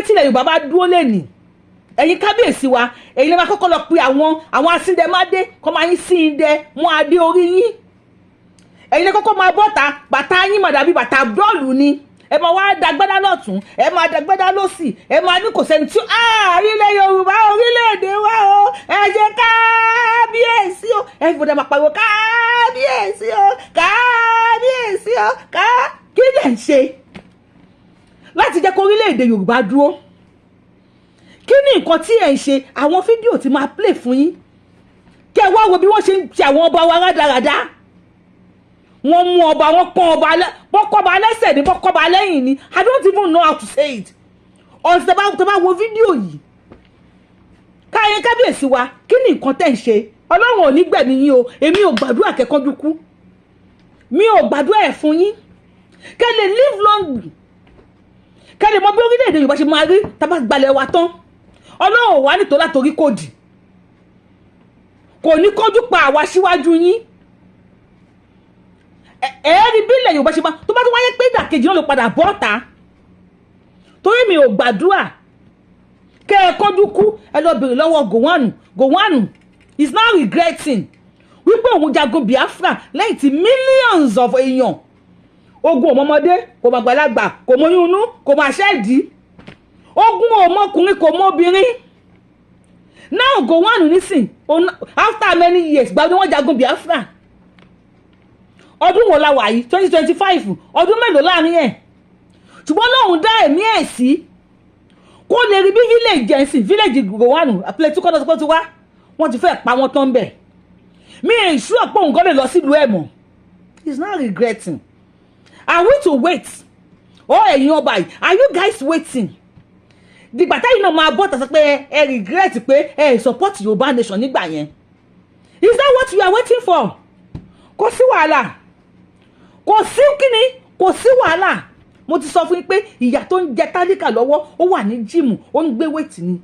Tílẹ̀ Yorùbá bá dúró lẹ́nìí, ẹ̀yin kábíyèsí wa, ẹ̀yin lè máa kọ́kọ́ lọ pe àwọn asíndẹ́mádé kọ́ máa yín sí indẹ mọ́ adé orí yín. Ẹ̀yin lè kọ́kọ́ máa bọ́ta, bàtà yín mà dàbí bàtà bọ́ọ̀lù ni. Ẹ máa wá dagbádá lọ́tún, ẹ máa dagbádá lọ́sì, ẹ máa ní kò sẹ́ni tí orílẹ̀ Yorùbá, orílẹ̀-èdè wa o, ẹ ṣe kábíyèsí o. Ẹ gbọ́dọ̀ máa pariwo kábíyèsí o, kábíyèsí o, ká. Kí lẹ̀ ń ṣe láti jẹ́ kó orílẹ̀-èdè Yorùbá dúró? Kí ni nǹkan tí ẹ̀ ń ṣe? Àwọn fídíò tí máa play fún yín, kí ẹ wá wo bí wọ́n ṣe ń ṣe àwọn ọba wa rádaràda. Wọ́n mú ọba, wọ́n pọ́n ọba, wọ́n kọ́ ọba lẹ́sẹ̀ ní, wọ́n kọ́ ọba lẹ́yìn ni. I don't even know how to say it until tẹ́ bá wo fídíò yìí. Káyé kábíyèsí wa, kí ni nǹkan tẹ́ ń ṣe? Ọlọ́run ò ní gbẹ̀mí yín o. Èmi ò gbàdúrà kẹ́kọ́jú kú, mi ò gbàdúrà ẹ̀ fún yín. Kẹ́ lè live long, kẹ́ lè mọ bí orílẹ̀-èdè Yorùbá ṣe máa rí tá a bá gbalẹ̀ wa tán. Ọlọ́run ò wá nítorí látòrí kò dì, kò ní kánjú pa àwa síwájú yín. Ẹ rí bí ilẹ̀ Yorùbá ṣe máa tó bá tó wáyé pé ìdàkejì náà ló padà bọ́ ọ̀tá, torí mi ò gbàdúrà kẹ́ ẹ kánjú kú. Ẹ lọ bèrè lọ́wọ́ Gowon. Gowon is now regretting wípé òun jagun Biafra lẹ́yìn tí millions of èèyàn, ogun ọmọdé kò mọ àgbàlagbà, kò mọ oyún inú, kò mọ àṣẹ ìdí, ogun ọmọkùnrin kò mọ obìnrin. Now Gowon nísìn, after many years, gbàgbé wọn jagun Biafra, ọdún wo la wà yìí? 2025. Ọdún mélòó láàrin ẹ̀? Ṣùgbọ́n lóun dá ẹ̀mí ẹ̀ sí kó lè rí bí village ẹ̀ sìn. Village Gowon, Plateau kọ́dọ̀ tó ti wá, wọ́n ti fẹ́ pa wọ́n tán bẹ̀. Mi ì ṣú ọ̀pọ̀ nǹkan lè lọ sílùú ẹ̀ mọ́. He is not regretting. Are we to wait? Ó ẹ̀yin ọba yìí, are you guys waiting dìgbà táyì náà máa bọ́ tàṣà pé ẹ regret pé ẹ support Yorùbá nation nígbà yẹn? Is that what you are waiting for? Kò sí wàhálà, kò sí kíni, kò sí wàhálà. Mo ti sọ fún yín pé ìyà tó ń jẹ tálíkà lọ́wọ́, ó wà ní gym, ó ń gbé weight ni,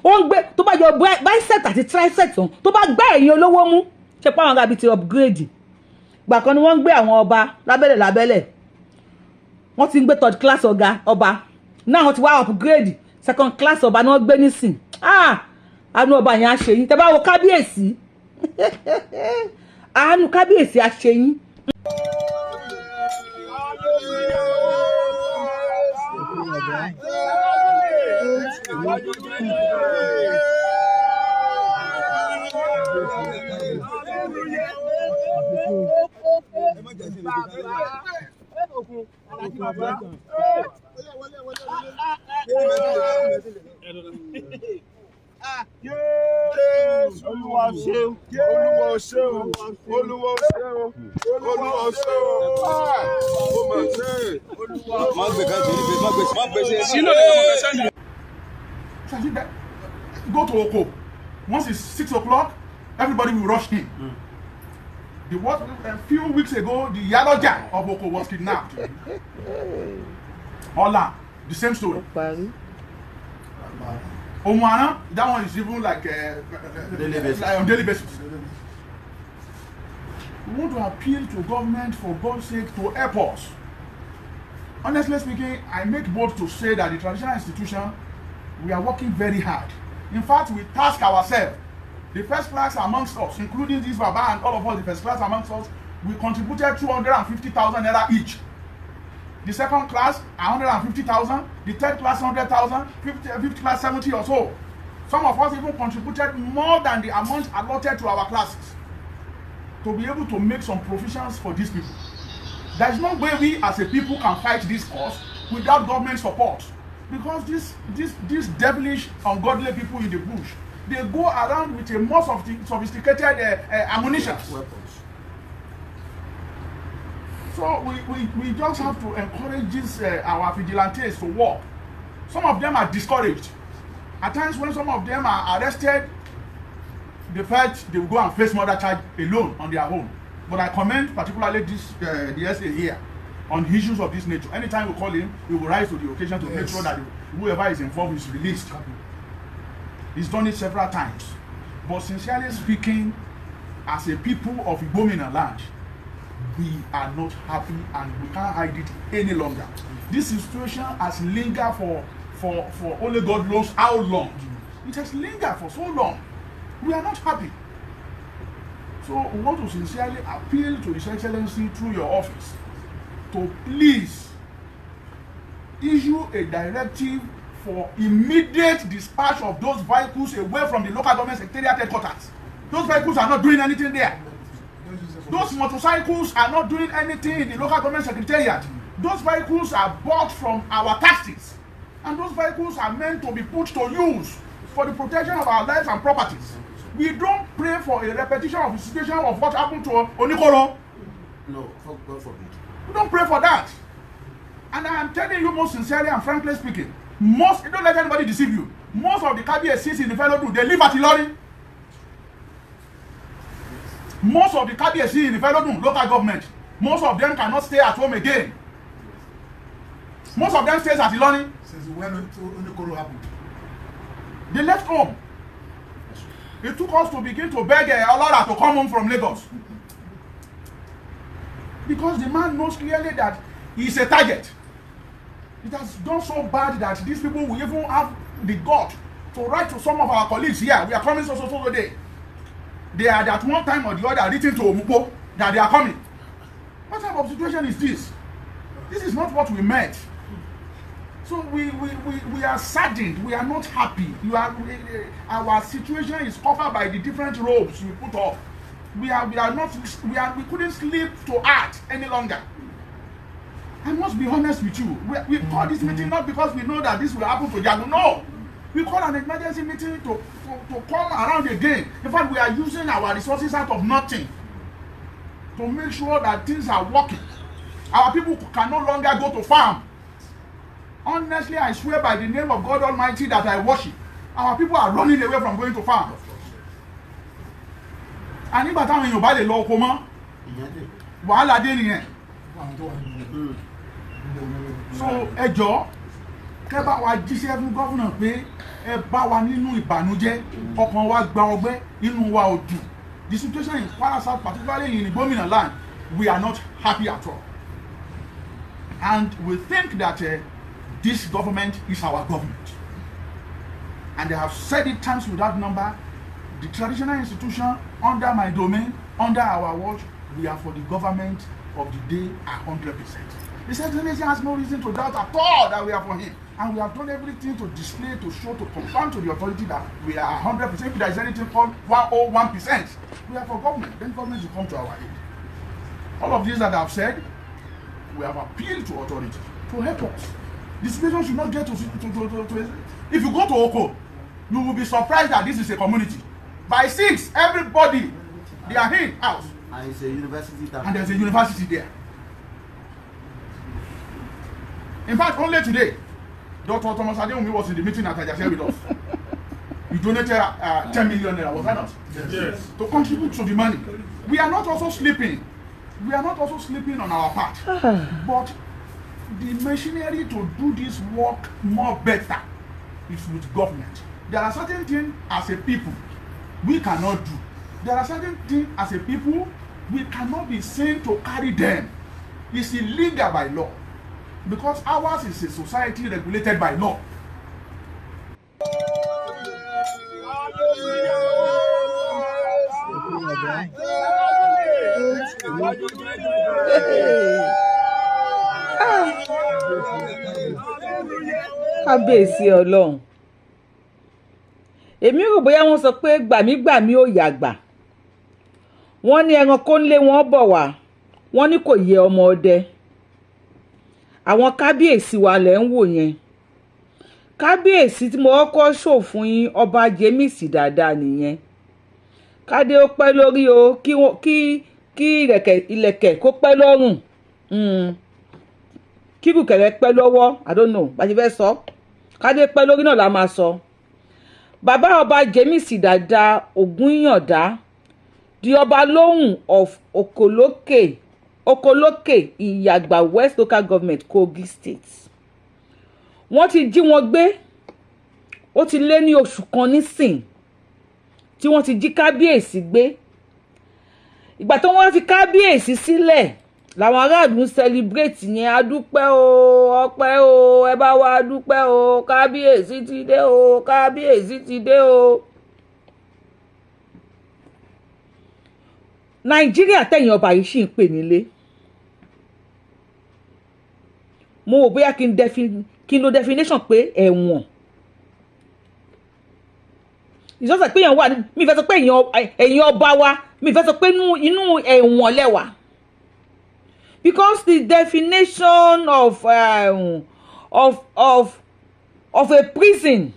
ó ń gbé. Tó bá yọ bicep àti tricep tán, tó bá gbá ẹ̀yìn olówó mú, ṣe pé àwọn arábí ti upgrade. Gbà kan ni wọ́n ń gbé àwọn ọba lábẹ́lẹ̀ lábẹ́lẹ̀, wọ́n ti ń gbé third class ọ̀gá ọba náà, wọ́n ti wá upgrade, second class ọba ni wọ́n gbé nísìn. Ah, àánú ọba yẹn á ṣe yín. Tẹ́ bá wo kábíyèsí, àánú kábíyèsí á ṣe yín. Olúwa ṣeun, Olúwa ṣeun, Olúwa ṣeun, Olúwa ṣeun, ó mà ṣe. Má gbé kan ṣe níbi, má gbé, má gbé ṣe. Sínú lè kọ́ mọ̀ sẹ́ni. So I think that go to Oko. Once it's 6 o'clock, everybody will rush in. The what a few weeks ago, the Yaloja of Oko was kidnapped. Ola, the same story. Omuana, that one is even like, Daily basis. like on daily basis. We want to appeal to government, for God's sake, to help us. Honestly speaking, I make bold to say that the traditional institution, we are working very hard. In fact, we task ourselves. The first class amongst us, including this Baba and all of us, the first class amongst us, we contributed 250,000 naira each. The second class, 150,000. The third class, 100,000. Fifth class, 70 or so. Some of us even contributed more than the amount allotted to our classes to be able to make some provisions for these people. There is no way we as a people can fight this cause without government support, because this devilish, ungodly people in the bush, they go around with a more sophisticated ammunition. Weapons. So we just have to encourage this our vigilantes to work. Some of them are discouraged. At times when some of them are arrested, they felt they will go and face murder charge alone on their own. But I commend particularly this the SA here on issues of this nature. Anytime we call him, he will rise to the occasion to make sure that whoever is involved is released. He's done it several times. But sincerely speaking, as a people of Igbomina land, we are not happy and we can't hide it any longer. This situation has lingered for for only God knows how long. It has lingered for so long. We are not happy. So we want to sincerely appeal to His Excellency through your office to please issue a directive for immediate dispatch of those vehicles away from the local government secretariat headquarters. Those vehicles are not doing anything there. Those motorcycles are not doing anything in the local government secretariat. Those vehicles are bought from our taxes. And those vehicles are meant to be put to use for the protection of our lives and properties. We don't pray for a repetition of the situation of what happened to Onikoro. No, for God forbid. We don't pray for that. And I am telling you most sincerely and frankly speaking, most, don't let anybody deceive you. Most of the Kabiyesi's in Ifelodun, they live at Ilorin. Most of the Kabiyesi in Ifelodun local government, most of them cannot stay at home again. Most of them stays at Ilorin. Since when Onikoro happened? They left home. It took us to begin to beg Olora to come home from Lagos. Because the man knows clearly that he is a target. It has done so bad that these people will even have the gut to write to some of our colleagues here, "We are coming so so so day." They are at one time or the other written to Omupo that they are coming. What type of situation is this? This is not what we meant. So we are saddened. We are not happy. Our situation is covered by the different robes we put up. We are not, we are, we couldn't sleep to act any longer. I must be honest with you. We call this meeting not because we know that this will happen to Jagun. No. We call an emergency meeting to come around again. In fact, we are using our resources out of nothing to make sure that things are working. Our people can no longer go to farm. Honestly, I swear by the name of God Almighty that I worship, our people are running away from going to farm. And nígbà táwọn èèyàn bá lè lọ oko mọ́, wàhálà dé nìyẹn. So ẹ jọ̀ọ́, kẹ́ bá wa jíṣẹ́ fún governor pé ẹ bá wa nínú ìbànújẹ́, ọkàn wa gba ọgbẹ́, inú wa ò dùn. The situation in Kwara South, particularly in Igbomina land, we are not happy at all. And we think that this government is our government. And they have said it times without number, the traditional institution under my domain, under our watch, we are for the government of the day 100%. His Excellency has no reason to doubt at all that we are for him. And we have done everything to display, to show, to confirm to the authority that we are 100%. If there is anything called 101%, we are for government. Then government will come to our aid. All of these that I have said, we have appealed to authority to help us. The situation should not get to. If you go to Oko, you will be surprised that this is a community. By 6, everybody, they are in house. And it's a university town. And there's a university there. In fact, only today, Dr. Thomas Adewumi was in the meeting at Ajase with us. He donated 10 million naira, was that not? Yes. Yes. To contribute to the money. We are not also sleeping. We are not also sleeping on our part. But the machinery to do this work more better is with government. There are certain things as a people we cannot do. There are certain things as a people we cannot be seen to carry them. It's illegal by law. Because ours is a society regulated by law. Kábíyèsí Ọlọ́run, èmi rò bóyá wọ́n sọ pé gbàmígbàmí ò yàgbà, wọ́n ní ẹranko ń lé wọn bọ̀ wá, wọ́n ní kò yẹ ọmọ ọdẹ. Àwọn kábíyèsí wa lẹ̀ ń wò yẹn. Kábíyèsí tí mo kọ́kọ́ ṣòfún yín, Ọba James dáadáa nìyẹn. Kádé ó pẹ́ lórí o, kí ìlẹ̀kẹ̀ kó pẹ́ lọ́rùn, kí ìrùkẹ̀rẹ̀ pẹ́ lọ́wọ́. I don't know bá ṣe fẹ́ sọ. Kádé pẹ́ lórí náà la máa sọ. Bàbá Ọba James Dàda Ògúnyàndá, the Ọba Lóhùn of Okolókè, Okolókè, Ìyàgbà West Local Government, Kogi State, wọ́n ti jí wọn gbé. Ó ti lé ní oṣù kan nísìn tí wọ́n ti jí kábíyèsí gbé. Ìgbà tó wọ́n fi kábíyèsí sílẹ̀ Làwọn aráàlú ń celebrate yẹn. A dúpẹ́ o, ọpẹ́ o, ẹ bá wa dúpẹ́ o, kábíyèsí ti dé o, kábíyèsí ti dé o. Nàìjíríà tẹ̀yìn ọba yìí sì ń pè nílé. Mo wò bóyá kí n lo definition pé ẹ̀wọ̀n ìsọsẹ pé èèyàn wà. Mi fẹ́ sọ pé ẹ̀yin ọba wa, mi fẹ́ sọ pé inú ẹ̀wọ̀n lẹ́wà, because the definition of a prison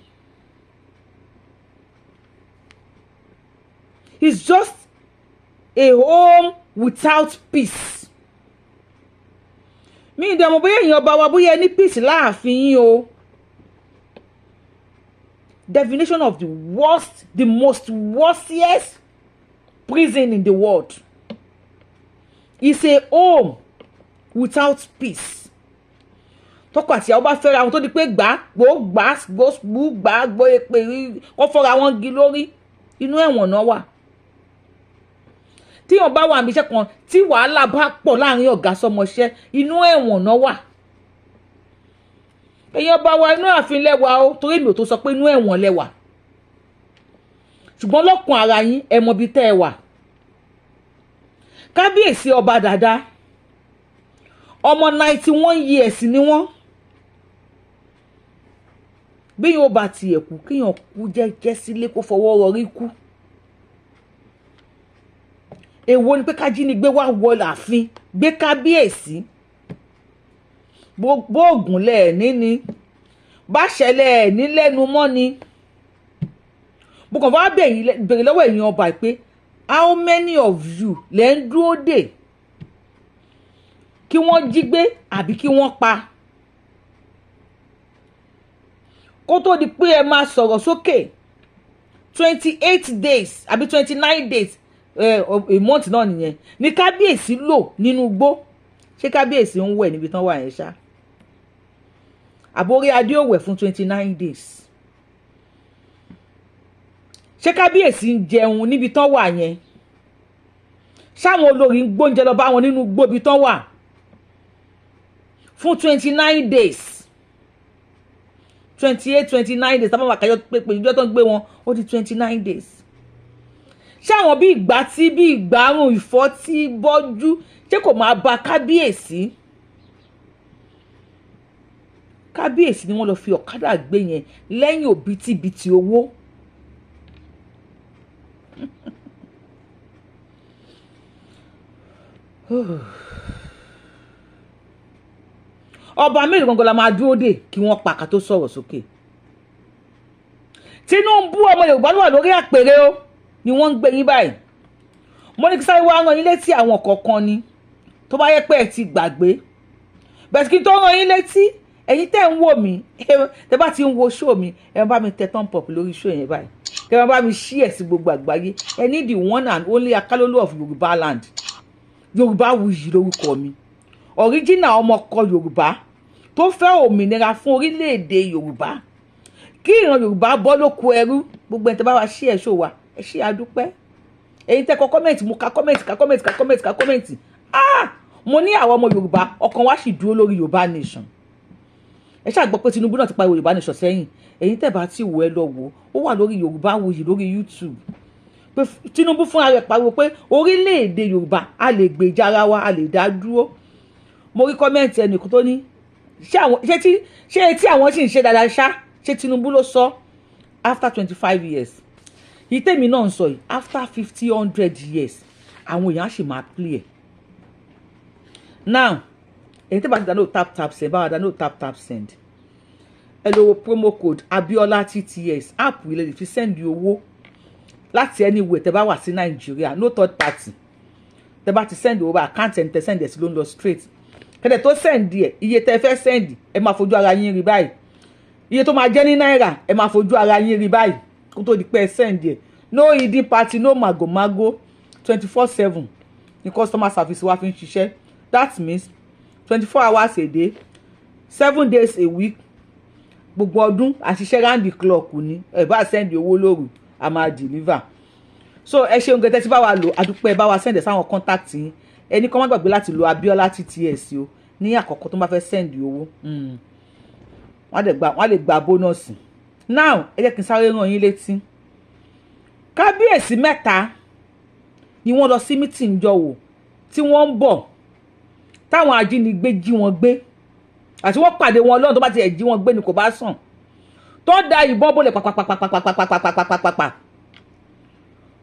is just a home without peace. Mi ìdààmú bóyá èèyàn ọba wa, bóyá ẹ ní peace láàfin yín o. Definition of the worst, the most worstest prison in the world is a home without peace. Tọkọ àti ìyàwó bá fẹ́ra wọn tó di pé gbà gbó gbà gbó gbó gbà gbó èpè kó fọ́ra wọn gi lórí, inú ẹ̀wọ̀n náà wà. Tíyàn bá wà níbi iṣẹ́ kan tí wàhálà bá pọ̀ láàrin ọ̀gá sọmọṣẹ́, inú ẹ̀wọ̀n náà wà. Èèyàn bá wa, inú ààfin lẹ́wà o, torí mi ò tó sọ pé inú ẹ̀wọ̀n lẹ́wà, ṣùgbọ́n lọ́kàn ara yín ẹ mọ ibi tẹ́ ẹ wà. Kábíyèsí ọba Dàda, ọmọ 91 years ni wọ́n. Bí yóò bá tiẹ̀ kú, kéèyàn kú jẹ́jẹ́ sílé, kó fọwọ́ rọrí kú. Èwo ni pé kájínigbé wá wọ ààfin gbé kábíyèsí? Bóògùn lẹ̀ níní báṣẹlẹ̀ ẹ̀ ní lẹ́nu mọ́ ni. Mo kàn bá bèrè lọ́wọ́ èèyàn ọba pé how many of you lẹ́ ń dúró dè kí wọ́n jí gbé àbí kí wọ́n pa, kó tó di pé ẹ máa sọ̀rọ̀ sókè? 28 days àbí 29 days, a month náà nìyẹn ní kábíyèsí lò nínú igbó. Ṣé kábíyèsí ń wẹ̀ níbi tán wà yẹn ṣá? Àbórí adé ò wẹ̀ fún 29 days? Ṣé kábíyèsí ń jẹun níbi tán wà yẹn? Ṣáwọn olórí ń gbóúnjẹ lọ bá wọn nínú igbó ibi tán wà fún 29 days, 28, 29 days? Tábà wà kájọ pé ìjọ tó ń gbé wọn ó di 29 days. Ṣé àwọn bí ìgbà tí bí ìgbárùn ìfọ́tí bọ́jú, ṣé kò máa ba kábíyèsí? Kábíyèsí ni wọ́n lọ fi ọ̀kadà gbé yẹn lẹ́yìn òbítíbitì owó. Ọba mélòó gangan la máa dúró dè kí wọ́n pa ká tó sọ̀rọ̀ sókè? Tinubu ọmọ Yorùbá ló wà lórí àpèrè o ni wọ́n ń gbé yín báyìí. Mo ní kí sáré wá rán yín létí àwọn kọ̀ọ̀kan ni tó bá yẹ pé ẹ ti gbàgbé. Bẹ̀sì kí n tó rán yín létí, ẹ̀yin tẹ́ ń wò mí, tẹ́ bá ti ń wo show mi, ẹ bá mi tẹ thumb up lórí show yẹn báyìí, kẹ́ ẹ bá mi share sí gbogbo àgbáyé. Ẹ ní the one and only Akálólú of Yorùbá land, Yorùbá wuyì lórúkọ mi, original ọmọkọ Yorùbá tó fẹ́ òmìnira fún orílẹ̀-èdè Yorùbá, kí ìran Yorùbá bọ́ lóko ẹrú. Gbogbo ẹ̀ tẹ́ bá wa share show wa, ẹ ṣé, adúpẹ́. Ẹ̀yin tẹ́ kọ kọ́mẹ̀ntì, mo ka kọ́mẹ̀ntì ka kọ́mẹ̀ntì ka kọ́mẹ̀ntì ka kọ́mẹ̀ntì. Ah, mo ní àwọn ọmọ Yorùbá ọkàn wa sì dúró lórí Yorùbá nation. Ẹ ṣáà gbọ́ pé Tinubu náà ti pariwo Yorùbá nation sẹ́yìn. Ẹ̀yin tẹ́ bá ti wò, ẹ lọ wò ó, wà lórí Yorùbá Wuyì lórí YouTube, pé Tinubu fúnra rẹ̀ pariwo pé orílẹ̀-èdè Yorùbá a lè gbèjà ara wa, a lè dá dúró. Mo rí kọ́mẹ̀ntì ẹnìkan tó ní ṣé etí àwọn sì ń ṣe dáadáa ṣá? Ṣé Tinubu ló sọ after 25 years? Ìtẹ̀mí náà ń sọ yìí, after 50, 100 years, àwọn èèyàn á sì máa play ẹ̀. Now, èyí tẹ́ bá ti download Tap Tap Send, bá wa download Tap Tap Send. Ẹ lo promo code Abiola TTS. App ilẹ̀ lè fi send owó láti anywhere tẹ́ bá wà sí Nàìjíríà, no third party. Tẹ́ bá ti send owó bá account ẹni tẹ́ send ẹ̀ sí ló ń lọ straight. Kẹ́tẹ̀ tó send ẹ̀, iye tẹ́ fẹ́ send, ẹ máa fojú ara yín rí báyìí. Iye tó máa jẹ́ ní náírà, ẹ máa fojú ara yín rí báyìí kó tó di pé ẹ send ẹ̀. No hidden party, no magomago. 24/7 ní customer service wa fi ń ṣiṣẹ́. That means 24 hours a day, 7 days a week, gbogbo ọdún àṣìṣe round the clock ni. Ẹ bá send owó lóru, a máa deliver. So ẹ ṣeun gẹ́tẹ́ tí bá wa lò, àdúpẹ́. Bá wa send ẹ̀ sáwọn contact yín. Ẹni kan má gbàgbé láti lo Abiola TTS o ní àkọ́kọ́ tó bá fẹ́ send owó. Wọ́n á dẹ̀ gba, wọ́n á lè gba bonus. Now, ẹ jẹ́ kí n sáré rán yín létí. Kábíyèsí mẹ́ta ni wọ́n lọ sí meeting jọ̀wọ́ tí wọ́n ń bọ̀ táwọn ajínigbé jí wọn gbé, àti wọ́n pàdé wọn lọ́nà tó bá tiẹ̀ jí wọn gbé ni kò bá sàn, tó da ìbọn bolẹ̀ pàpàpàpàpàpàpàpàpàpà.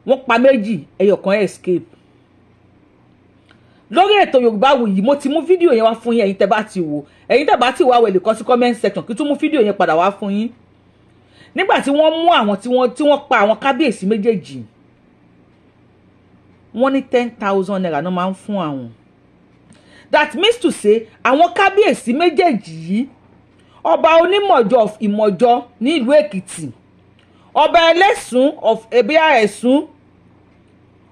Wọ́n pa méjì, ẹyọ kan escape. Lórí ètò Yorùbá Wuyì, mo ti mú fídíò yẹn wá fún yín. Ẹ̀yin tẹ́ bá ti wò, ẹ̀yin tẹ́ bá ti wá wẹ̀, lè kọ sí comment section kí tún mú fídíò yẹn padà wá fún yín. Nígbà tí wọ́n mú àwọn tí wọ́n pa àwọn kábíyèsí méjèèjì, wọ́n ní ₦10,000 náà máa ń fún àwọn. That means to say, àwọn kábíyèsí méjèèjì yìí, ọba Onímọ̀jọ of Ìmọ̀jọ ní ìlú Èkìtì, ọba Ẹlẹ́sùn of ebia Ẹ̀sùn,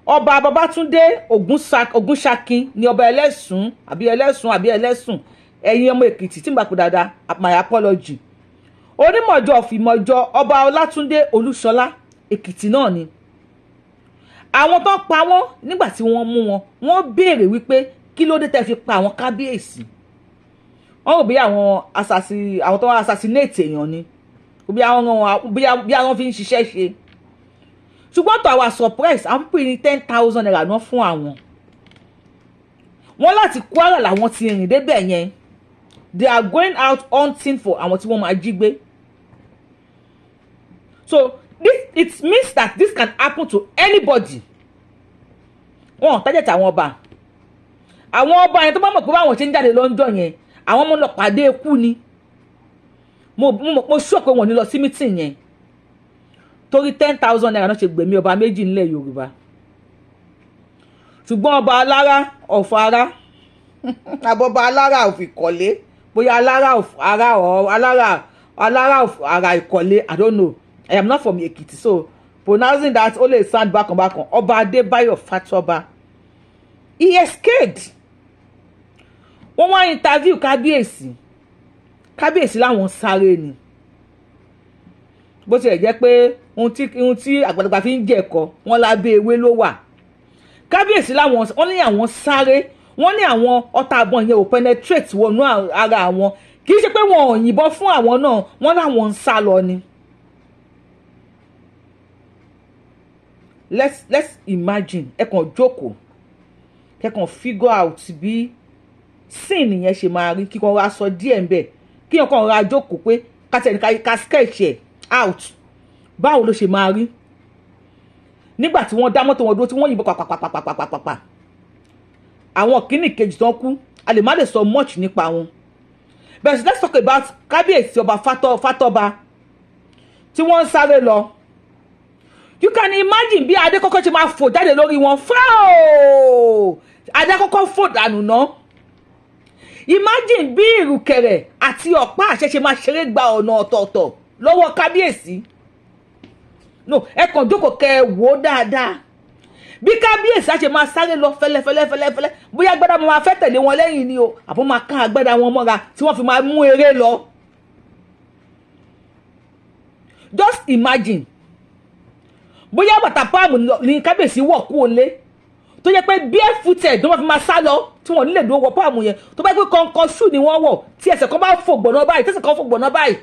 ọba Babátúndé Ògúnṣakin ní ọba Ẹlẹ́sùn àbí Ẹlẹ́sùn àbí Ẹlẹ́sùn. Ẹ̀yin ọmọ Èkìtì tí n bá pè dáadáa, my apology. Onímọ̀jọ of Ìmọ̀jọ, ọba Ọlátúndé Olúṣọlá, Èkìtì náà ni. Àwọn tó pa wọ́n, nígbà tí wọ́n mú wọn, wọ́n béèrè wípé kí ló dé tẹ́ fi pa àwọn kábíyèsí? Wọ́n rò bí àwọn assassin, àwọn tó wá assassinate èèyàn ni, bí àwọn bí àwọn fi ń ṣiṣẹ́ ṣe. Ṣùgbọ́n to our surprise, àwọn pípé ní ₦10,000 náà fún àwọn. Wọ́n láti Kwara làwọn ti rìn débẹ̀ yẹn. They are going out hunting for àwọn tí wọ́n máa jí gbé. So this, it means that this can happen to anybody. Wọn ò target àwọn ọba. Àwọn ọba yẹn tó bá mọ̀ pé báwọn ṣe ń jáde lọ́njọ́ yẹn, àwọn ọmọ lọ pàdé ikú ni. Mo sọ pé wọn ò ní lọ sí meeting yẹn, torí ₦10,000 náà ṣe gbẹ̀mí ọba méjì nílẹ̀ Yorùbá. Ṣùgbọ́n ọba Alára ọ̀fọ̀ ara àbọ̀bà Alára of Ìkọ̀lé, bóyá Alára of ara or Alára of ara Ìkọ̀lé, I don't know, I am not from Ekiti, so pronouncing that ó lè sound bákan bákan. Ọba Adébáyọ̀ Fatọ́ba, he escaped. Wọ́n wá interview kábíyèsí. Kábíyèsí láwọn sáré ni, bó tilẹ̀ jẹ́ pé ohun tí àgbàlagbà fi ń jẹ̀kọ wọn lábẹ́ ewé ló wà. Kábíyèsí láwọn, wọ́n ní àwọn sáré, wọ́n ní àwọn ọta àbọ̀n yẹn ò penetrate wọnú ara àwọn. Kì í ṣe pé wọn ò yìnbọn fún àwọn náà, wọ́n láwọn ń sá lọ ni. Let's imagine, ẹ kàn jókòó, kẹ kàn figure out bí scene yẹn ṣe máa rí. Kíkan ra sọ díẹ̀ ńbẹ̀, kí ọkàn ra jókòó pé kátẹ́ni ká sketch ẹ̀ out, báwo ló ṣe máa rí nígbà tí wọ́n dá mọ́tò wọn dúró, tí wọ́n yìnbọn pàpàpàpàpàpàpà. Àwọn kìíní kejì tán kú, a lè má lè sọ much nípa wọn, but let's talk about kábíyèsí ọba Fatọ́ba tí wọ́n ń sáré lọ. You can imagine bí adé kọ́kọ́ ṣe máa fò jáde lórí wọn fáò. Adé kọ́kọ́ fò dànù ná. Imagine bí ìrùkẹ̀rẹ̀ àti ọ̀pá àṣẹ ṣe máa ṣeré gba ọ̀nà ọ̀tọ̀ọ̀tọ̀ lọ́wọ́ kábíyèsí. No, ẹ kàn jókòó kẹ́ ẹ wò ó dáadáa bí kábíyèsí á ṣe máa sáré lọ fẹ́lẹ́fẹ́lẹ́fẹ́lẹ́. Bóyá agbádá máa fẹ́ tẹ̀lé wọn lẹ́yìn ni o, àbó máa ká agbádá wọn mọ́ra tí wọ́n fi máa mú eré lọ. Just imagine, bóyá bàtà palm ní kábíyèsí wọ̀ kú òlé, tó jẹ́ pé barefooted ló máa fi máa sá lọ, tí wọ́n nílè dúró wọ palm yẹn. Tó bá yẹ pé kọ̀ǹkan shoe ni wọ́n wọ̀, tí ẹsẹ̀ kan bá fò gbọ̀nà báyìí, tẹ̀sẹ̀ kan fò gbọ̀nà báyìí,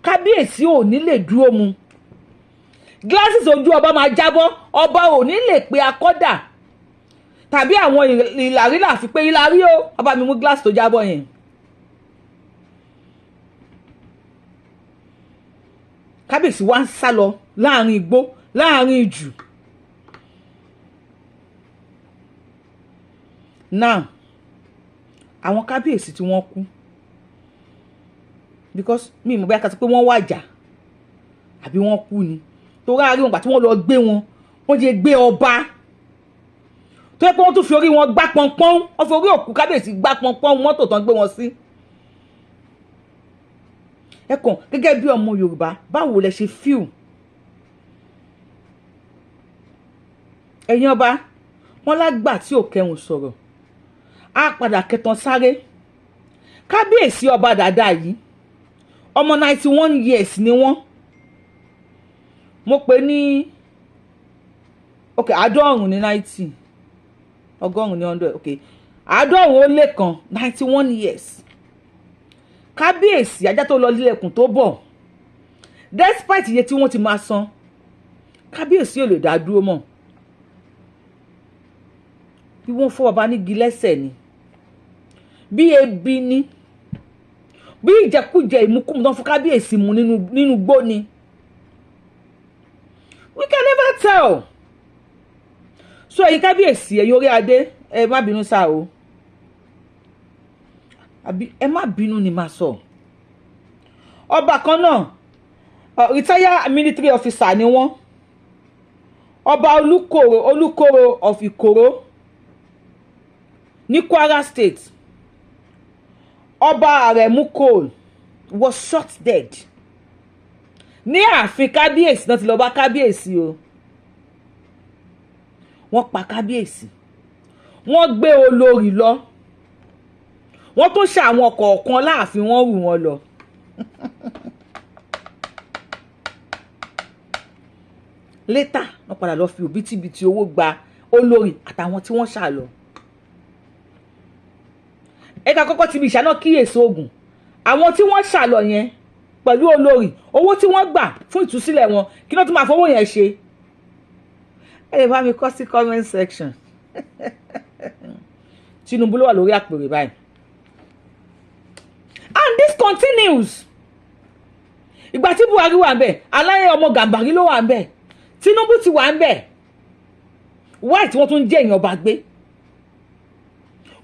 kábíyèsí ò ní lè dúró mu. Glasses ojú ọba máa jábọ́. Ọba ò ní lè pe akọ́dà tàbí àwọn ìlàrí láfi pé ìlàrí o, ọba mi mú glass tó jábọ́ yẹn. Kábíyèsí wa ń sá lọ láàrin igbó, láàrin ìjù. Now, àwọn kábíyèsí tí wọ́n kú, because mi mọ̀ bóyá ká sọ pé wọ́n wàjà àbí wọ́n kú ni, torí àárín wọn gbà tí wọ́n lọ gbé wọn, wọ́n jẹ́ gbé ọba tó yẹ pé wọ́n tún fi orí wọn gbá pọ́npọ́n. Wọ́n fi orí òkú kábíyèsí gbá pọ́npọ́n mọ́tò tán gbé wọn sí. Ẹ kàn gẹ́gẹ́ bí ọmọ Yorùbá, báwo lẹ ṣe feel? Ẹ̀yin ọba wọn lágbà tí ò kẹhùn sọ̀rọ̀ á padà kẹtàn sáré. Kábíyèsí ọba dàda yìí, ọmọ 91 years ni wọ́n. Mo pè ní, ok, 90 ní 90. 100 ní 100, ok, 91, 91 years. Kábíyèsí, ajá tó lọ lílẹ̀kùn tó bọ̀, despite iye tí wọ́n ti máa san, kábíyèsí ò lè dá dúró mọ́. Bí wọ́n fọ́ bàbá nígi lẹ́sẹ̀ ni, bí ebi ni, bí ìjẹkújẹ, ìmukúmu tán fún kábíyèsí mu nínú igbó ni, we can never tell. So ẹ̀yin kábíyèsí, ẹ̀yin orí adé, ẹ má bínú sá o, àbí ẹ má bínú ni màá sọ. Ọba kan náà, retired military officer ni wọ́n, Ọba Olúkòrò, Olúkòrò of Ìkòrò ní Kwara State, Ọba Aremu Cole, was shot dead ní ààfin kábíyèsí náà. Ti lọ bá kábíyèsí o, wọ́n pa kábíyèsí, wọ́n gbé olórí lọ, wọ́n tún ṣe àwọn kọ̀ọ̀kan láàfin, wọ́n rù wọ́n lọ. Later, wọ́n padà lọ fi òbítíbitì owó gba olórí àtàwọn tí wọ́n ṣà lọ. Ẹ̀ka kọ́kọ́ ti bí ìṣáná kíyèsí ogun àwọn tí wọ́n ṣà lọ yẹn pẹ̀lú olórí, owó tí wọ́n gbà fún ìtúsílẹ̀ wọn, kí ló tún máa fowó yẹn ṣe? Ẹ lè bá mi kọ sí comment section. Tinubu ló wà lórí àpèrè báyìí, and this continues. Ìgbà tí Buhari wà ń bẹ̀, aláyẹ ọmọ Gàmbàrí ló wà ń bẹ̀, Tinubu ti wà ń bẹ̀. Why tí wọ́n tún jẹ́ èèyàn ọba gbé?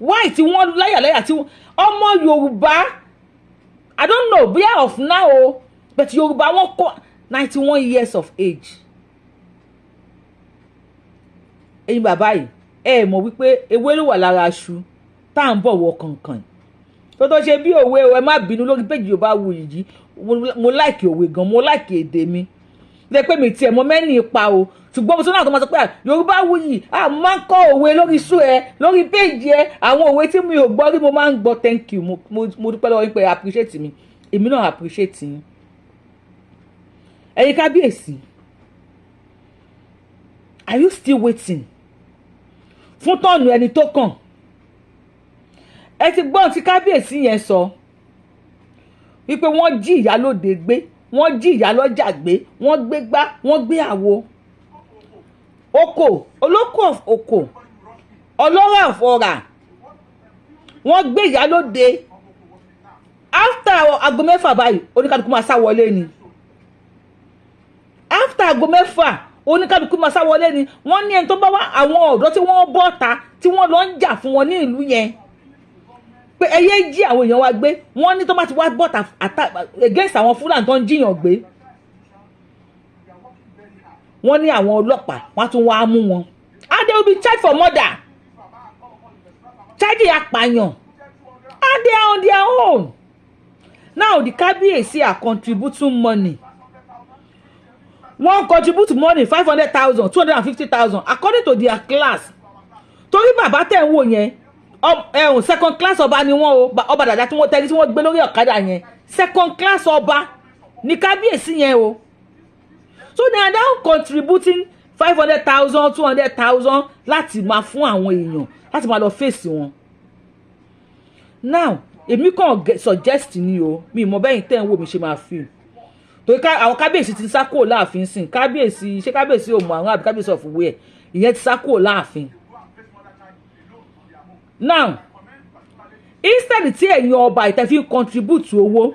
Why tí wọ́n láyàláyà tí ọmọ Yorùbá? I don't know bóyá of now o, but Yorùbá, wọ́n kọ́ 91 years of age. Ẹ̀yin bàbá yìí, ẹ mọ̀ wípé ewé ló wà lára aṣu tá à ń bọ̀ wọ kànkàn tó tó ṣe bí òwe o. Ẹ má bínú, lórí péjì Yorùbá Wuyì yìí, mo like òwe gan, mo like èdè mi lè pé mi tiẹ̀ mọ mẹ́ni ipa o, ṣùgbọ́n mo tún náà tó máa sọ pé Yorùbá Wuyì, a máa ń kọ́ òwe lórí sú ẹ lórí péjì ẹ. Àwọn òwe tí mi ò gbọ́ rí, mo máa ń gbọ́. Thank you, mo dúpẹ́ lọ́wọ́ yín pé appreciate mi, èmi náà appreciate yín. Ẹ̀yin kábíyèsí, are you still waiting fún turn ẹni tó kàn? Ẹ ti gbọ́n tí kábíyèsí yẹn sọ wípé wọ́n jí ìyálóde gbé, wọ́n jí ìyálọ́jà gbé, wọ́n gbé gbá, wọ́n gbé àwo. Oko olóko of oko, ọlọ́rọ̀ of ọ̀rà, wọ́n gbé ìyálóde. After aago 6 báyìí, oníkálukú máa sá wọlé ni. After aago 6, oníkálukú máa sá wọlé ni. Wọ́n ní ẹni tó bá wá, àwọn ọ̀dọ́ tí wọ́n bọ́ ta, tí wọ́n lọ ń jà fún wọn ní ìlú yẹn pé ẹ yé jí àwọn èèyàn wa gbé, wọ́n ní tó bá ti wá bọ́ta against àwọn Fúlàní tó ń jíyàn gbé, wọ́n ní àwọn ọlọ́pàá wọ́n á tún wá mú wọn, and they will be charged for murder, charge apààyàn, and they are on their own now. The kábíyèsí are contributing money. Wọ́n contribute money, 500,000, 250,000, according to their class. Torí bàbá tẹ̀ ń wò yẹn, ẹ̀hún, second class ọba ni wọ́n o. Ọba dàda tí wọ́n tẹ́lẹ̀ tí wọ́n gbé lórí ọ̀kadà yẹn, second class ọba ní kábíyèsí yẹn o. So they are now contributing 500,000, 200,000 láti máa fún àwọn èèyàn láti máa lọ fèsì wọn. Now, èmi kàn suggest ni o, mi mọ bẹ́yìn tẹ́ ń wò mí ṣe máa feel, torí àwọn kábíyèsí ti sá kúrò láàfin sìn. Kábíyèsí, ṣé kábíyèsí ò mọ àwọn àbí kábíyèsí of where, ìyẹn ti sá kúrò láàfin. Now, instead tí ẹ̀yin ọba ìtẹ́ fi ń contribute owó,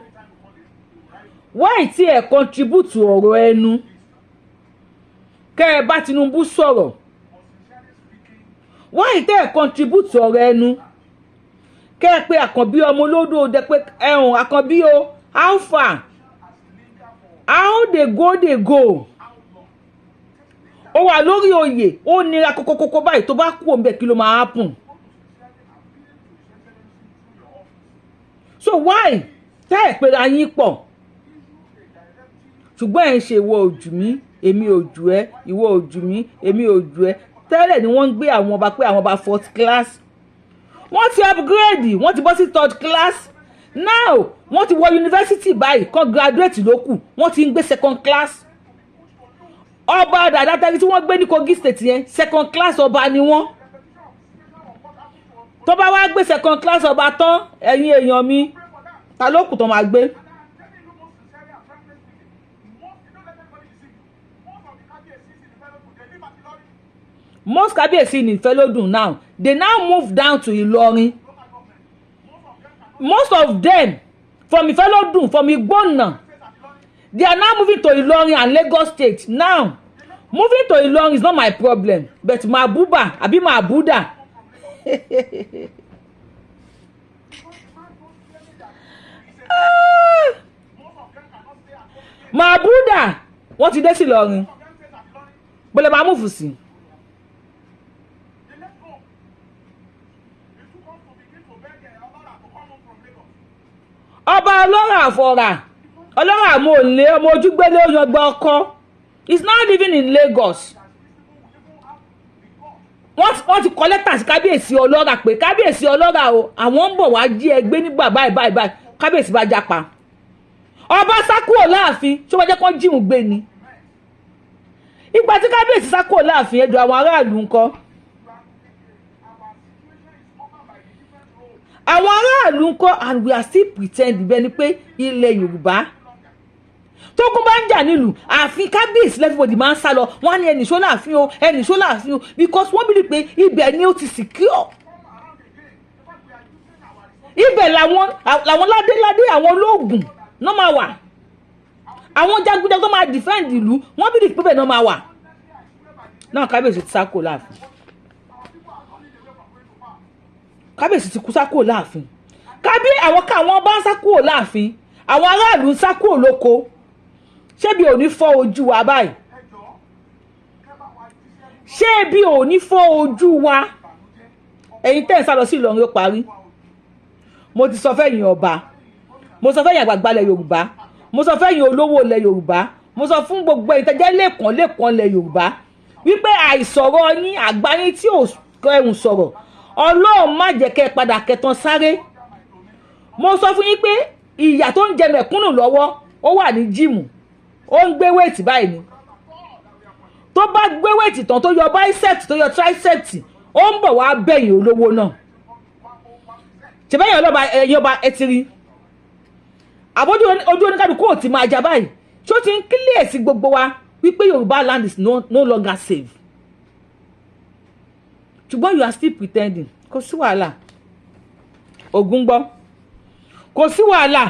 why tí ẹ̀ contribute ọ̀rọ̀ ẹnu kẹ́ ẹ bá Tinubu sọ̀rọ̀? Why tẹ́ ẹ contribute ọ̀rọ̀ ẹnu kẹ́ ẹ pé Àkànbí ọmọ olódò dẹ pé ẹ̀hún Àkànbí o, how far, how dey go, dey go? Ó wà lórí oyè, ó nira kókókókó báyìí. Tó bá kú òun bẹ́ẹ̀, kí ló máa happen? So why tẹ́ ẹ̀ pera yín pọ̀? Ṣùgbọ́n ẹ̀ ń ṣe ìwọ ojú mi, èmi ojú ẹ, ìwọ ojú mi, èmi ojú ẹ. Tẹ́lẹ̀ ni wọ́n ń gbé àwọn ọba pé àwọn ọba fourth class, wọ́n ti upgrade, wọ́n ti bọ́ sí third class. Now wọ́n ti wọ yunifásitì báyìí, kan graduate ló kù, wọ́n ti ń gbé second class. Ọba dàda tẹ́lẹ̀ tí wọ́n gbé ní Kogi State yẹn, second class ọba ni wọ́n. Tó bá wá gbé second class ọba tán, ẹ̀yin èèyàn mi, ta ló kù tó máa gbé? And I'm telling you most sincerely and frankly speaking, most, you don't let anybody deceive you. Most of the Kábíyèsís in Ifelodun, they live at Ilorin. Most kábíyèsí in Ìfẹ́lódùn now, they now move down to Ìlọrin. Local government. Most of them cannot Most of them from Ìfẹ́lódùn, from Igbónà, stay at Ilorin. they are now moving to Ìlọrin and Lagos State. Now, moving to Ìlọrin is not my problem, but Mabuba àbí Mabuda, Because the man told clearly that he's a ah, most of them cannot stay at home again. Mabuda, wọ́n ti dé sí Ìlọrin. Most of them stays at Ilorin. Bọ́lẹ̀ máa move sí. They left home. They took us to begin to beg Ọlọ́rà to come home from Lagos. Ọba Ọlọ́rà àfọ̀rà, Ọlọ́rà àmọ́ òǹlé ọmọ ojúgbélé òyìnbó ọkọ is now living in Lagos. That these people will even have the God Wọ́n ti kọ lẹ́tà sí kábíyèsí Ọlọ́rà pé, "Kábíyèsí Ọlọ́rà o, àwọn ń bọ̀ wá jí ẹgbẹ́ nígbà báyìí báyìí báyìí." Kábíyèsí bá jápa, ọba sá kúrò láàfin. Ṣé wọ́n jẹ́ kán jíun gbé ni? Ìgbà tí kábíyèsí sá kúrò láàfin, ẹjọ́, àwọn aráàlú ńkọ́? Our situation is covered by the different roads. Àwọn aráàlú ńkọ́? And we are still pretend bẹ́ẹ̀ ni pé ilẹ̀ Yorùbá, tógun bá ń jà nílùú, ààfin kábíyèsí everybody máa ń sá lọ. Wọ́n á ní, "Ẹnì ṣó láàfin o, ẹnì ṣó láàfin o," because wọ́n believe pé ibẹ̀ ni ó ti secure. Come around again. In fact, we are using our resources. Ibẹ̀ làwọn ládéládé, àwọn olóògùn náà máa wà, àwọn jagunjagun tó máa defend ìlú. Wọ́n believe pé bẹ́ẹ̀ náà máa wà náà. Kábíyèsí ti sá kúrò láàfin. Kábíyèsí ti kú, sá kúrò láàfin. Kábí àwọn káwọn bá ń sá kúrò láàfin, àwọn aráàlú ń sá kúrò lóko. Ṣébi ò ní fọ́ ojú wa báyìí? Ṣé ebi ò ní fọ́ ojú wa? Ẹ̀yin tẹ́ ń sá lọ sí Ìlọrin, ó parí. Mo ti sọ fẹ́yìn ọba, mo sọ fẹ́yìn àgbààgbà ilẹ̀ Yorùbá, mo sọ fẹ́yìn olówó ilẹ̀ Yorùbá, mo sọ fún gbogbo ẹ̀yin tẹ́jẹ́ lẹ́kàn lẹ́kàn ilẹ̀ Yorùbá wípé àìsọ̀rọ̀ yín, àgbá yín tí ò ẹ̀hùn sọ̀rọ̀, Ọlọ́run má jẹ́ kẹ́ ẹ padà kẹtàn sáré. Mo sọ fún yín pé ìyà tó ń jẹ mẹ̀kúnnù lọ́wọ́, ó wà ní gym, ó ń gbé weight báyìí ni. Tó bá gbé weight tán, tó yọ biceps, tó yọ triceps, ó ń bọ̀ wá bẹ̀yìn olówó náà. Ṣèbẹ́yìn ọlọ́ba, ẹ̀yin ọba, ẹ ti rí àbójú ojú oníkàdùkú ò ti máa jà báyìí. Ṣó ti ń clear sí gbogbo wa wípé Yorùbá land is no longer safe? Ṣùgbọ́n you are still pretending. Kò sí wàhálà, ògùn gbọ́, kò sí wàhálà.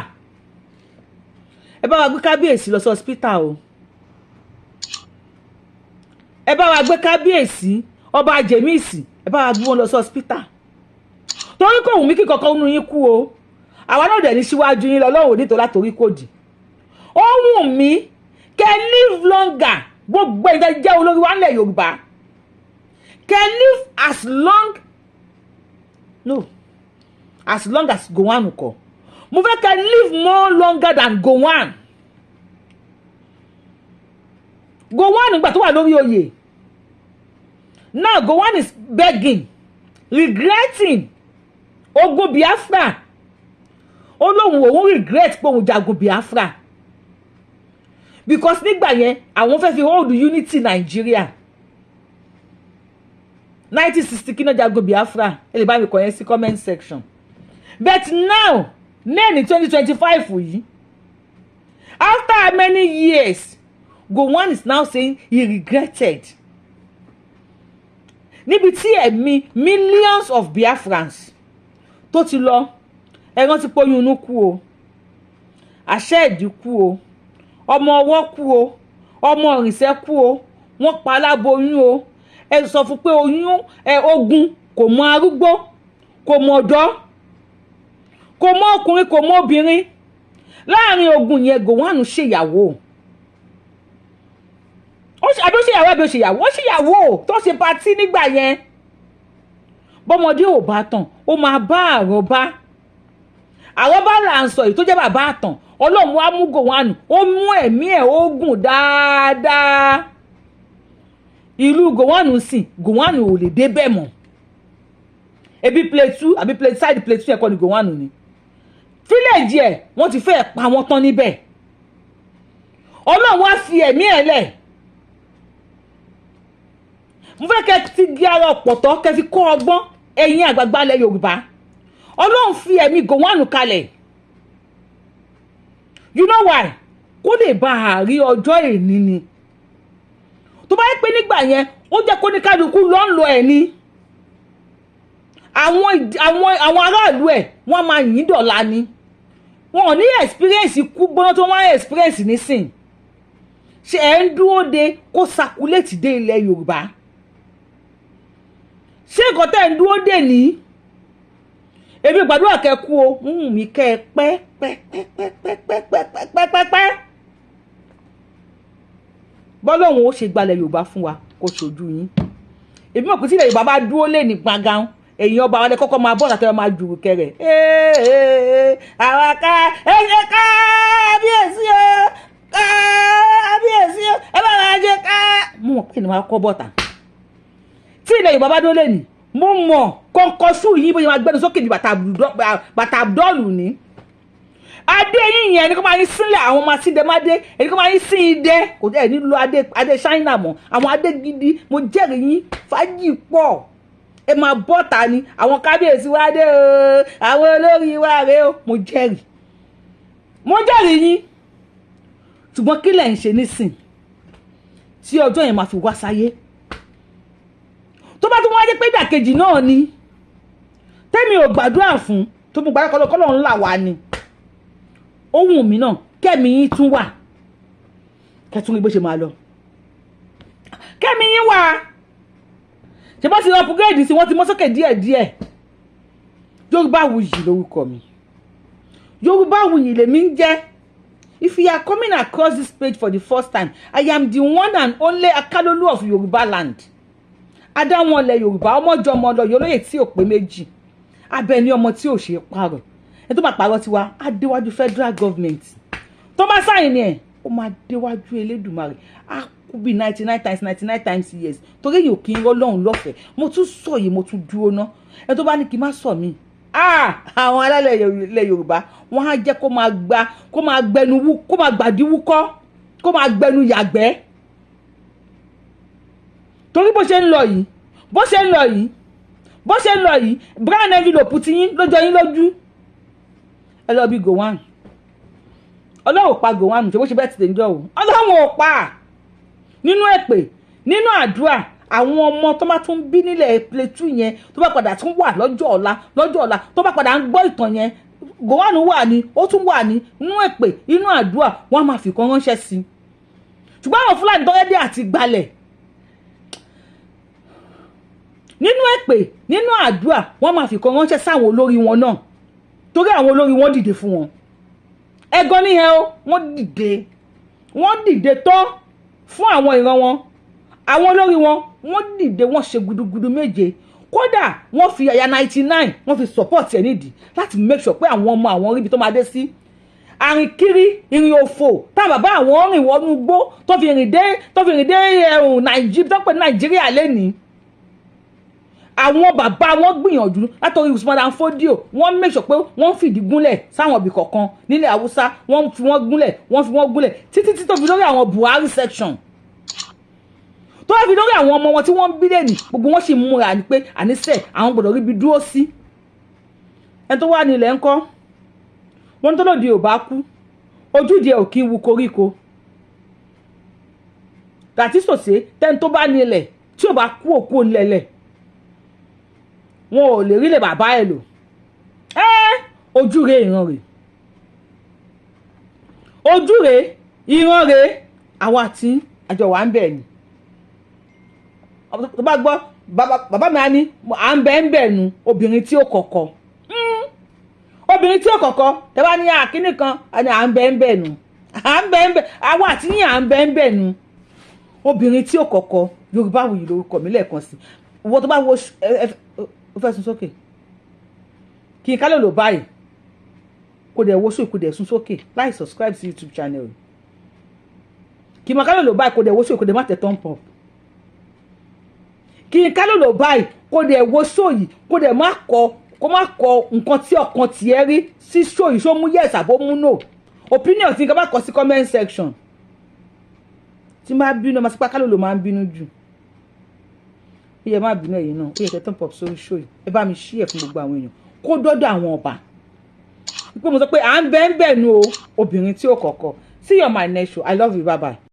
Ẹ bá wa gbé kábíyèsí lọ sí hospital o. Ẹ bá wa gbé kábíyèsí, Ọba Jèmíìsì, ẹ bá wa gbé wọn lọ sí hospital, torí kò wù mí kí kankan nínú yín kú o. Àwa náà dẹ̀ ní síwájú yín lọ lọ́wọ́ nítorí látòrí kò dì. Ó wù mí kẹ́ live longer. Gbogbo ẹ̀yin tẹ́ jẹ́ olórí wa nílẹ̀ Yorùbá, kẹ́ live as long, no, as long as Gowon kọ. Mo fẹ́ kẹ́ live more longer than Gowon. Gowon nígbà tó wà lórí oyè. Now Gowon is begging, regretting ogun Biafra. Ó lóun òun regret pé òun jagun Biafra, because nígbà yẹn, àwọn fẹ́ fi hold unity Nigeria. 1960 kí náà jagun Biafra? Ẹ lè bá mi kọ yẹn sí comment section. But now, ní 2025 yìí, after how many years, Gowon is now saying he regretted, níbi tí ẹ̀mí millions of Biafrans tó ti lọ. Ẹ rántí pé oyún inú kú o, àṣẹ ìdí kú o, ọmọ ọwọ́ kú o, ọmọ ìrìnsẹ̀ kú o, wọ́n pa aláboyún o. Ẹ sọ fún pé oyún ẹ, ogun kò mọ arúgbó, kò mọ ọ̀dọ́, kò mọ ọkùnrin, kò mọ obìnrin. Láàrin ogun yẹn, Gowon ṣèyàwó. Àbí ó ṣèyàwó, àbí ó ṣèyàwó, ó ṣèyàwó tó ṣe party nígbà yẹn. Bọ́mọdé ò bá tàn, ó máa bá àròbá. Àròbá là ń sọ èyí tó jẹ́ bàbá àtàn. Ọlọ́run wá mú Gowon, ó mú ẹ̀mí ẹ̀, ó gùn dáadáa. Ìlú Gowon sìn, Gowon ò lè débẹ̀ mọ́. Ebi Plateau àbí Plateau side, Plateau ẹ̀kọ́ ni Gowon ni village ẹ̀. Wọ́n ti fẹ́ pa wọ́n tán níbẹ̀. Ọlọ́run wá fi ẹ̀mí ẹ̀ lẹ̀. Mo fẹ́ kẹ́ ti di ara ọ̀pọ̀tọ́ kẹ́ fi kọ́ ọgbọ́n. Ẹ̀yin àgbààgbà ilẹ̀ Yorùbá, Ọlọ́run fi ẹ̀mí Gowon kalẹ̀. You know why? Kó lè bá a rí ọjọ́ èní ni. Tó bá yẹ pé nígbà yẹn, ó jẹ́ kó ní kálukú lọ́ ń lọ ẹ̀ ni, àwọn aráàlú ẹ̀, wọ́n máa yìn dọ̀la ni. Wọn ò ní experience kú gbóná tó wọ́n experience nísìn. Ṣe ẹ̀ ń dúró de kó circulate dé ilẹ̀ Yorùbá? Ṣé nǹkan tẹ́ ń dúró dè ní? Èmi gbàdúrà kẹ́ kú o, ń mi kẹ́ ẹ pẹ́ pẹ́ pẹ́ pẹ́ pẹ́ pẹ́ pẹ́ pẹ́ pẹ́ pẹ́ pẹ́. Bọ́lọ́hún ó ṣe gbalẹ̀ Yorùbá fún wa, kó ṣojú yín. Èmi mọ̀ pé tí ilẹ̀ Yorùbá bá dúró lé ní gbàngàn, èyí ọba wa lẹ kọ́kọ́ máa bọ́ àtàtà, máa jùrù kẹrẹ̀. Àwa ká ẹ ṣe kábíyèsí o, kábíyèsí o, ẹ bá wa jẹ ká. Mo mọ̀ pé kí ni wàá kọ́ bọ̀tà tí ilẹ̀ Yorùbá bá dúró lé ní. Mo mọ̀ kọ́ńkọ́sù yín bóyá máa gbẹ́nu sókè ní bàtà Abdul ní adé yín yẹn ni kó máa yín sílẹ̀. Àwọn ọmọ asíndẹ́mádé ẹni kó máa yín sí idẹ, kò ẹ̀ nílò adé, adé Ṣáínà mọ́, àwọn adé gidi. Mo jẹ́rìí yín, fàájì pọ̀. Ẹ máa bọ́ ta ni àwọn kábíyèsí wa dé o, àwọn olórí wa rè o. Mo jẹ́rìí, mo jẹ́rìí yín. Ṣùgbọ́n kí lẹ̀ ń ṣe nísìn tí ọjọ́ yẹn máa fi wá sáyé? Tó bá tún wá dé pé ìdàkejì náà ni, tẹ́mi ò gbàdúrà fún, tó mú gbàdúrà kọ́lọ́ ńlá wa ni, ohun mi náà kẹ́mi yín tún wà, kẹ́tún rí bó ṣe máa lọ. Kẹ́mi yín wà, ṣe bá ti lọ upgrade sí, wọ́n ti mọ́ sókè díẹ̀díẹ̀. Yorùbáwùyí lórúkọ mi, Yorùbáwùyí lèmi ń jẹ́. If you are coming across this page for the first time, I am the one and only Akalolu of Yorùbá land, adáwọn ilẹ̀ Yorùbá, ọmọjọmọ lọ yọlóye tí ò pé méjì, abẹ ní ọmọ tí ò ṣe é pààrọ̀. Ẹ tó bá pààrọ̀ tiwa, á déwájú federal government. Tó bá sign ẹ̀, ó máa déwájú Elédùmarè, á kú bí 99 times 99 times years, torí èyí ò kí ń rọ́ lọ́hùn lọ́fẹ̀ẹ́. Mo tún sọ yìí, mo tún dúró ná. Ẹ tó bá ní kí n má sọ mí, àwọn alálẹ̀ ilẹ̀ Yorùbá, wọ́n á jẹ́ kó máa gba, kó máa gbẹnu wú, kó máa gbàdí wúkọ́, kó máa gbẹnu yàgbẹ́, torí bó ṣe ń lọ yìí, bó ṣe ń lọ yìí, bó ṣe ń lọ yìí, brown envelope ti yín lójó yín lójú. Ẹ lọ bí Gowon. Ọlọ́run ò pa Gowon. Ṣe bó ṣe bẹ́ẹ̀ ti tẹ̀ ń jọ o? Ọlọ́run ò pa. Nínú èpè, nínú àdúrà, àwọn ọmọ tó bá tún bí nílẹ̀ Plateau yẹn, tó bá padà tún wà lọ́jọ́ ọ̀la, lọ́jọ́ ọ̀la, tó bá padà ń gbọ́ ìtàn yẹn, Gowon wà ní, ó tún wà ní inú èpè, inú àdúrà, wọ́n á máa fi kan ránṣẹ́ sí i. Ṣùgbọ́n àwọn Fúlàní tó rẹ́dí àti gbalẹ̀, nínú èpè, nínú àdúrà, wọ́n máa fi kan ránṣẹ́ sáwọn olórí wọn náà, torí àwọn olórí wọn dìde fún wọn. Ẹ̀gàn nìyẹn o. Wọ́n dìde, wọ́n dìde tán fún àwọn ìran wọn. Àwọn olórí wọn, wọ́n dìde, wọ́n ṣe gudugudu méje. Kódà wọ́n fi àyà 99, wọ́n fi support ẹ̀ nídìí láti make sure pé àwọn ọmọ àwọn ríbi tó máa dé sí. Àrìn kiri, ìrìn òfò táwọn bàbá àwọn rìn wọnú igbó tó fi rìn dé ẹ̀hún Nàìjíríà, tó pè ní Nàìjíríà lẹ́nìí, àwọn bàbá wọn gbìyànjú látọrí Usman Dan Fodio. Wọ́n make sure pé wọ́n fìdí gúnlẹ̀ sáwọn ibì kọ̀ọ̀kan nílẹ̀ Haúsá. Wọ́n fi wọ́n gúnlẹ̀, wọ́n fi wọ́n gúnlẹ̀ títí tí tó fi lórí àwọn Buhari section, tó fi lórí àwọn ọmọ wọn tí wọ́n ń bí lẹ́nìí. Gbogbo wọn sì múra ní pé àníṣe àwọn gbọ́dọ̀ ríbi dúró sí. Ẹni tó wà nílẹ̀ ńkọ́? Wọ́n tó lòdì ò bá kú, ojúde ò kí ń wu koríko. Tàtí sòsé tẹ́ni tó bá nílẹ̀ tí ò bá kú, òkú òǹlẹ̀lẹ̀, wọn ò lè rí lè bàbá ẹ̀ lò. Ẹ́ ojú rẹ̀, ìran rẹ̀, ojú rẹ̀, ìran rẹ̀, àwa tí àjọ wà ń bẹ̀ ni. Tó bá gbọ́, bàbá mi á ní à ń bẹ̀ ń bẹ̀ nu. Obìnrin tí ó kọ̀kọ̀, obìnrin tí ó kọ̀kọ̀, tẹ́ bá ní àkíní kan á ní à ń bẹ̀ ń bẹ̀ nu, à ń bẹ̀ ń bẹ̀, àwa àti yín à ń bẹ̀ ń bẹ̀ nu, obìnrin tí ó kọ̀kọ̀. Yorùbáwùyí lórúkọ mi lẹ́ẹ̀kan sí. Ìwọ tó bá wo ẹ, ó fẹ́ sún sókè kí n ká lè lò báyìí, kó dẹ̀ wo sóò, kó dẹ̀ sún sókè láì subscribe sí YouTube channel. Kí n máa ká lè lò báyìí, kó dẹ̀ wo sóò, kó dẹ̀ má tẹ̀ thumb up. Kí n ká lè lò báyìí, kó dẹ̀ wo sóò yìí, kó dẹ̀ má kọ, kó má kọ nǹkan tí ọkàn tiẹ̀ rí sí sóò yìí, ṣó mú yes àbó mú no. Opinion tí nǹkan bá kọ sí comment section, tí máa bínú ọmọ sípà kálò ló máa ń bínú jù. Ó yẹ má bínú, ẹ̀yin náà ó yẹ kẹ́ thumb up sórí show yìí. Ẹ bá mi share fún gbogbo àwọn èèyàn, kó dọ́dọ̀ àwọn ọba pé mo sọ pé à ń bẹ́ẹ̀ bẹ́ẹ̀ nu o, obìnrin tí ó kọ̀kọ̀. See you on my next show. I love you. Bye bye.